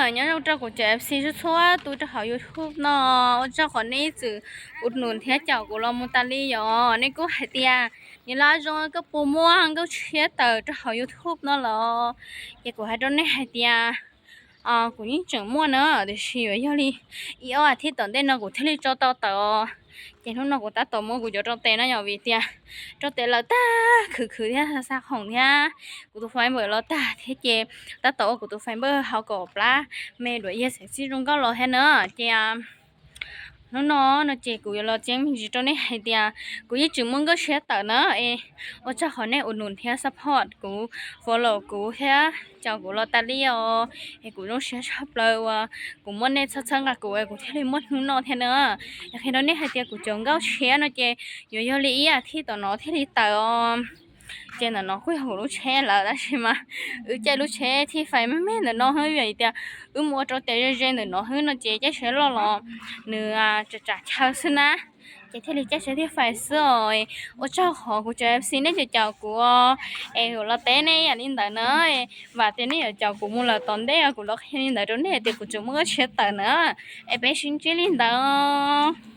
Nyob zoo rau kuv cov F C txhua txhua tus rau hauv YouTube no, ua tsaug qhov nej ib txwm ua num thiab caum kuv los mus tas li yom. Nej kuj hais tias, Niam Laj Zoo, koj puas muaj nkauj tshiab tawm rau hauv YouTube no los? Ces kuv hais rau nej hais tias, kuv yeej tseem muaj na, tiam sis yuav yog li ib ob as thiv tom ntej no kuv thiaj li tso tau tawm os. Ces hnub no kuv tab tom muab kuv cov rau tes no yom, vim tias rau tes lawm tag khwv khwv thiab xa khoom thiab, kuv tus Facebook los tag thiab ces tab tom ua kuv tus Facebook hauv kom plab me duav yag xeem txij zoo nkauj los thiab na. Ces hnub no no ces kuv yuav los tseeb me ntsis rau nej hais tias kuv yeej tseem muaj nkauj tshiab tawm na. Es ua tsaug qhov nej ua num thiab support kuv, follow kuv thiab caum kuv los tas li os. Es kuv zoo siab tshaj plaws uas kuv muaj nej txhawb txhawb nqa kuv es kuv thiaj li muaj hnub no thiab na. Yog qhia rau nej hais tias kuv cov nkauj tshiab no ces yuav yog li ib as thiv tom no thiaj li tawm os. Ces ntawm no kuj yog kuv lub tsheb lawm tab sis mas wb caij lub tsheb thiaj fais me me ntawm no xwb, vim tias wb mus ua rau tes ze ze ntawm no xwb no ces caij tsheb loj los nws tsam tsam chaw xwb na, ces thiaj li caij tsheb thiaj fais xwb os. Ua tsaug qhov kuv cov F C nej caum caum kuv os. Es kuv los teb nej yam li ntawd na, vam tias nej yuav caum kuv mus lawm tom ntej os. Kuv los qhia li ntawd rau nej tias kuv tseem muaj nkauj tshiab tawm na. Es peb sib ntsib li ntawd.